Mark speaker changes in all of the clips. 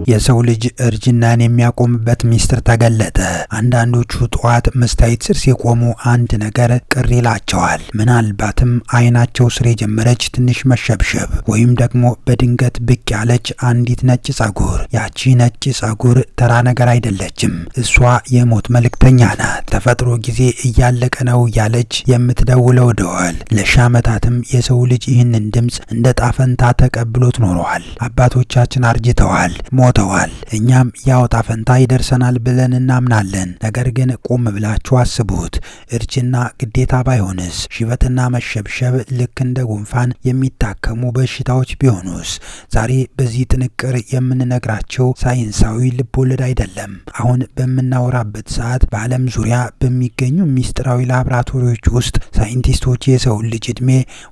Speaker 1: የሰው ልጅ እርጅናን የሚያቆምበት ሚስጥር ተገለጠ። አንዳንዶቹ ጠዋት መስታየት ስር ሲቆሙ አንድ ነገር ቅር ይላቸዋል። ምናልባትም አይናቸው ስር የጀመረች ትንሽ መሸብሸብ ወይም ደግሞ በድንገት ብቅ ያለች አንዲት ነጭ ጸጉር። ያቺ ነጭ ጸጉር ተራ ነገር አይደለችም። እሷ የሞት መልእክተኛ ናት። ተፈጥሮ ጊዜ እያለቀ ነው እያለች የምትደውለው ደወል። ለሺህ ዓመታትም የሰው ልጅ ይህንን ድምፅ እንደ ጣፈንታ ተቀብሎት ኖረዋል። አባቶቻችን አርጅተዋል፣ ሞተዋል። እኛም ያው ጣፈንታ ይደርሰናል ብለን እናምናለን። ነገር ግን ቆም ብላችሁ አስቡት። እርጅና ግዴታ ባይሆንስ? ሽበትና መሸብሸብ ልክ እንደ ጉንፋን የሚታከሙ በሽታዎች ቢሆኑስ? ዛሬ በዚህ ጥንቅር የምንነግራቸው ሳይንሳዊ ልቦለድ አይደለም። አሁን በምናወራበት ሰዓት በዓለም ዙሪያ በሚገኙ ሚስጥራዊ ላብራቶሪዎች ውስጥ ሳይንቲስቶች የሰውን ልጅ ዕድሜ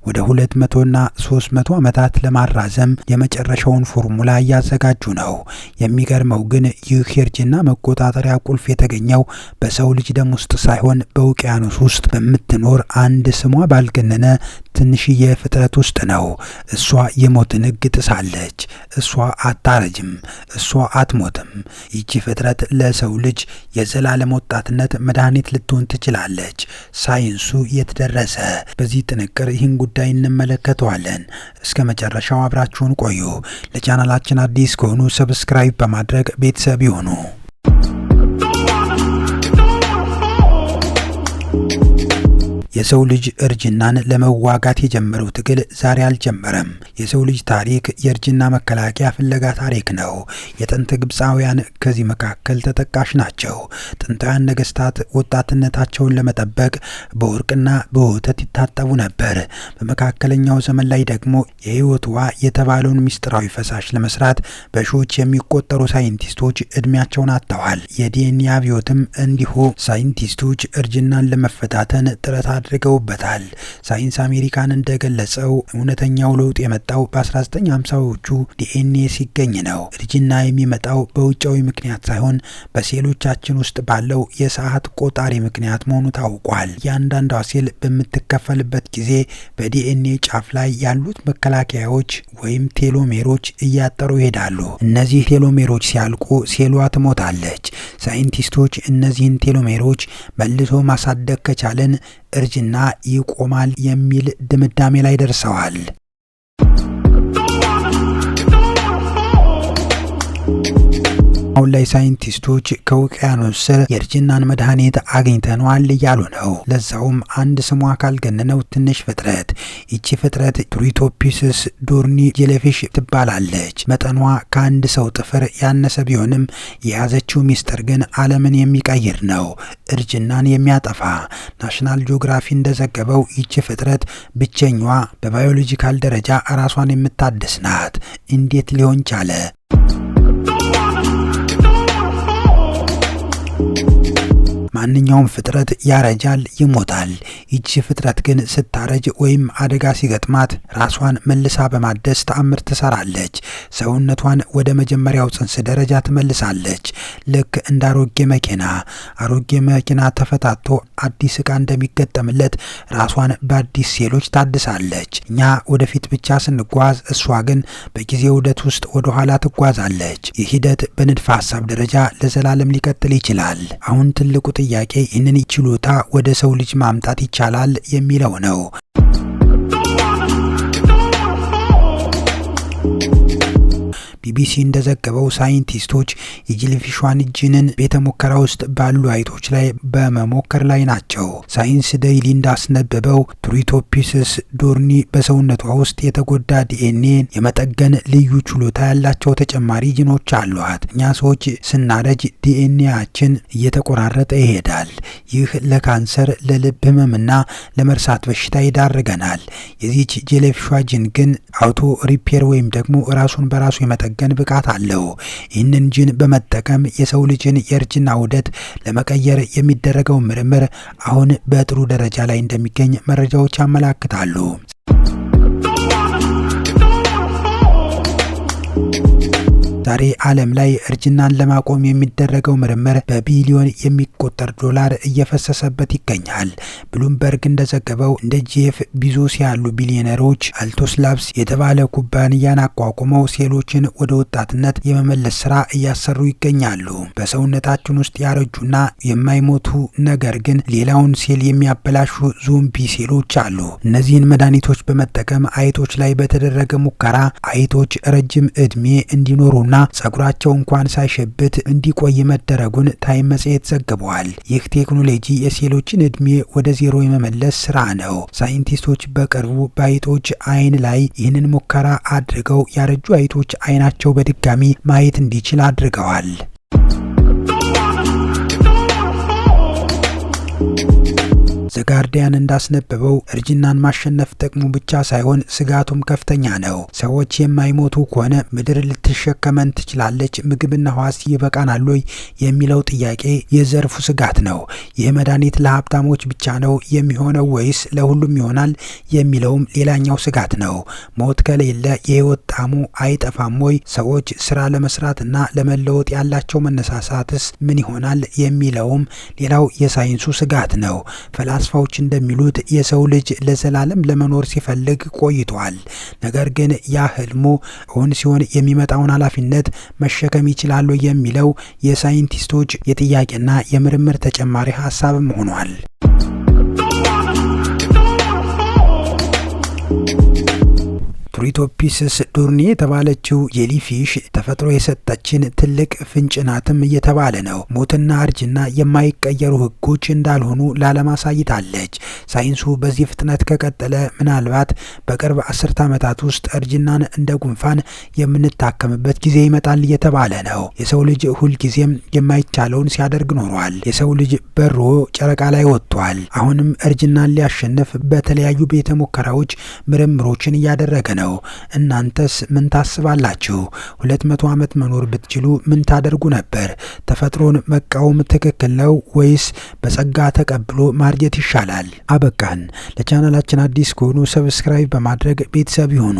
Speaker 1: ወደ 200ና 300 ዓመታት ለማራዘም የመጨረሻውን ፎርሙላ እያዘጋጁ ነው። የሚገርመው ግን ይህ የእርጅና መቆጣጠሪያ ቁልፍ የተገኘው በሰው ልጅ ደም ውስጥ ሳይሆን በውቅያኖስ ውስጥ በምትኖር አንድ ስሟ ባልገነነ ትንሽዬ ፍጥረት ውስጥ ነው። እሷ የሞትን ሕግ ጥሳለች። እሷ አታረጅም። እሷ አትሞትም። ይቺ ፍጥረት ለሰው ልጅ የዘላለም ወጣትነት መድኃኒት ልትሆን ትችላለች። ሳይንሱ የት ደረሰ? በዚህ ጥንቅር ይህን ጉዳይ እንመለከተዋለን። እስከ መጨረሻው አብራችሁን ቆዩ። ለቻናላችን አዲስ ከሆኑ subscribe በማድረግ ቤተሰብ ይሁኑ። የሰው ልጅ እርጅናን ለመዋጋት የጀመረው ትግል ዛሬ አልጀመረም። የሰው ልጅ ታሪክ የእርጅና መከላከያ ፍለጋ ታሪክ ነው። የጥንት ግብፃውያን ከዚህ መካከል ተጠቃሽ ናቸው። ጥንታውያን ነገስታት ወጣትነታቸውን ለመጠበቅ በወርቅና በወተት ይታጠቡ ነበር። በመካከለኛው ዘመን ላይ ደግሞ የህይወት ውሃ የተባለውን ምስጢራዊ ፈሳሽ ለመስራት በሺዎች የሚቆጠሩ ሳይንቲስቶች እድሜያቸውን አጥተዋል። የዲኤንኤ አብዮትም እንዲሁ ሳይንቲስቶች እርጅናን ለመፈታተን ጥረት አድርገውበታል። ሳይንስ አሜሪካን እንደገለጸው እውነተኛው ለውጥ የመጣው በ1950ዎቹ ዲኤንኤ ሲገኝ ነው። እርጅና የሚመጣው በውጫዊ ምክንያት ሳይሆን በሴሎቻችን ውስጥ ባለው የሰዓት ቆጣሪ ምክንያት መሆኑ ታውቋል። እያንዳንዷ ሴል በምትከፈልበት ጊዜ በዲኤንኤ ጫፍ ላይ ያሉት መከላከያዎች ወይም ቴሎሜሮች እያጠሩ ይሄዳሉ። እነዚህ ቴሎሜሮች ሲያልቁ ሴሏ ትሞታለች። ሳይንቲስቶች እነዚህን ቴሎሜሮች መልሶ ማሳደግ ከቻልን እርጅና ይቆማል የሚል ድምዳሜ ላይ ደርሰዋል። አሁን ላይ ሳይንቲስቶች ከውቅያኖስ ስር የእርጅናን መድኃኒት አግኝተነዋል እያሉ ነው። ለዛውም አንድ ስሟ ካልገነነው ትንሽ ፍጥረት። ይቺ ፍጥረት Turritopsis dohrnii jellyfish ትባላለች። መጠኗ ከአንድ ሰው ጥፍር ያነሰ ቢሆንም የያዘችው ሚስጥር ግን ዓለምን የሚቀይር ነው፣ እርጅናን የሚያጠፋ። ናሽናል ጂኦግራፊ እንደዘገበው ይቺ ፍጥረት ብቸኛዋ በ biological ደረጃ ራሷን የምታድስ ናት። እንዴት ሊሆን ቻለ? ማንኛውም ፍጥረት ያረጃል፣ ይሞታል። ይቺ ፍጥረት ግን ስታረጅ ወይም አደጋ ሲገጥማት ራሷን መልሳ በማደስ ተአምር ትሰራለች። ሰውነቷን ወደ መጀመሪያው ጽንስ ደረጃ ትመልሳለች። ልክ እንደ አሮጌ መኪና። አሮጌ መኪና ተፈታቶ አዲስ ዕቃ እንደሚገጠምለት ራሷን በአዲስ ሴሎች ታድሳለች። እኛ ወደፊት ብቻ ስንጓዝ፣ እሷ ግን በጊዜ ዑደት ውስጥ ወደኋላ ትጓዛለች። ይህ ሂደት በንድፈ ሀሳብ ደረጃ ለዘላለም ሊቀጥል ይችላል። አሁን ትልቁ ጥያቄ ይህንን ችሎታ ወደ ሰው ልጅ ማምጣት ይቻላል የሚለው ነው። ቢቢሲ እንደዘገበው ሳይንቲስቶች የ jellyfish ሿን ጂንን ቤተ ሙከራ ውስጥ ባሉ አይጦች ላይ በመሞከር ላይ ናቸው። ሳይንስ ዴይሊ እንዳስነበበው Turritopsis dohrnii በሰውነቷ ውስጥ የተጎዳ ዲኤንኤን የመጠገን ልዩ ችሎታ ያላቸው ተጨማሪ ጂኖች አሏት። እኛ ሰዎች ስናረጅ ዲኤንኤያችን እየተቆራረጠ ይሄዳል። ይህ ለካንሰር፣ ለልብ ህመምና ለመርሳት በሽታ ይዳርገናል። የዚች jellyfish ሿ ጂን ግን auto repair ወይም ደግሞ ራሱን በራሱ የመጠገን ብቃት አለው። ይህንን ጂን በመጠቀም የሰው ልጅን የእርጅና ዑደት ለመቀየር የሚደረገው ምርምር አሁን በጥሩ ደረጃ ላይ እንደሚገኝ መረጃዎች ያመላክታሉ። ዛሬ ዓለም ላይ እርጅናን ለማቆም የሚደረገው ምርምር በቢሊዮን የሚቆጠር ዶላር እየፈሰሰበት ይገኛል። ብሉምበርግ እንደዘገበው እንደ ጄፍ ቢዞስ ያሉ ቢሊዮነሮች አልቶስ ላብስ የተባለ ኩባንያን አቋቁመው ሴሎችን ወደ ወጣትነት የመመለስ ስራ እያሰሩ ይገኛሉ። በሰውነታችን ውስጥ ያረጁና የማይሞቱ ነገር ግን ሌላውን ሴል የሚያበላሹ ዞምቢ ሴሎች አሉ። እነዚህን መድኃኒቶች በመጠቀም አይጦች ላይ በተደረገ ሙከራ አይጦች ረጅም እድሜ እንዲኖሩና ጸጉራቸው እንኳን ሳይሸብት እንዲቆይ መደረጉን ታይም መጽሔት ዘግቧል። ይህ ቴክኖሎጂ የሴሎችን እድሜ ወደ ዜሮ የመመለስ ስራ ነው። ሳይንቲስቶች በቅርቡ በአይጦች አይን ላይ ይህንን ሙከራ አድርገው ያረጁ አይጦች አይናቸው በድጋሚ ማየት እንዲችል አድርገዋል።
Speaker 2: Don't wanna fall.
Speaker 1: ዘጋርዲያን እንዳስነበበው እርጅናን ማሸነፍ ጥቅሙ ብቻ ሳይሆን ስጋቱም ከፍተኛ ነው። ሰዎች የማይሞቱ ከሆነ ምድር ልትሸከመን ትችላለች? ምግብና ውሃስ ይበቃናል ወይ የሚለው ጥያቄ የዘርፉ ስጋት ነው። ይህ መድኃኒት ለሀብታሞች ብቻ ነው የሚሆነው ወይስ ለሁሉም ይሆናል የሚለውም ሌላኛው ስጋት ነው። ሞት ከሌለ የህይወት ጣዕሙ አይጠፋም ወይ? ሰዎች ስራ ለመስራትና ለመለወጥ ያላቸው መነሳሳትስ ምን ይሆናል የሚለውም ሌላው የሳይንሱ ስጋት ነው። ፈላስፋዎች እንደሚሉት የሰው ልጅ ለዘላለም ለመኖር ሲፈልግ ቆይቷል። ነገር ግን ያ ህልሙ እውን ሲሆን የሚመጣውን ኃላፊነት መሸከም ይችላሉ የሚለው የሳይንቲስቶች የጥያቄና የምርምር ተጨማሪ ሀሳብም ሆኗል።
Speaker 2: Don't wanna fall.
Speaker 1: Turritopsis dohrnii የተባለችው jellyfish ተፈጥሮ የሰጠችን ትልቅ ፍንጭ ናትም እየተባለ ነው። ሞትና እርጅና የማይቀየሩ ህጎች እንዳልሆኑ ለዓለም አሳይታለች። ሳይንሱ በዚህ ፍጥነት ከቀጠለ ምናልባት በቅርብ 10 ዓመታት ውስጥ እርጅናን እንደ ጉንፋን የምንታከምበት ጊዜ ይመጣል እየተባለ ነው። የሰው ልጅ ሁልጊዜም የማይቻለውን ሲያደርግ ኖሯል። የሰው ልጅ በሮ ጨረቃ ላይ ወጥቷል። አሁንም እርጅናን ሊያሸንፍ በተለያዩ ቤተ ሙከራዎች ምርምሮችን እያደረገ ነው። እናንተስ ምን ታስባላችሁ? 200 ዓመት መኖር ብትችሉ ምን ታደርጉ ነበር? ተፈጥሮን መቃወም ትክክል ነው ወይስ በጸጋ ተቀብሎ ማርጀት ይሻላል? አበቃን። ለቻናላችን አዲስ ከሆኑ subscribe በማድረግ ቤተሰብ ይሁኑ።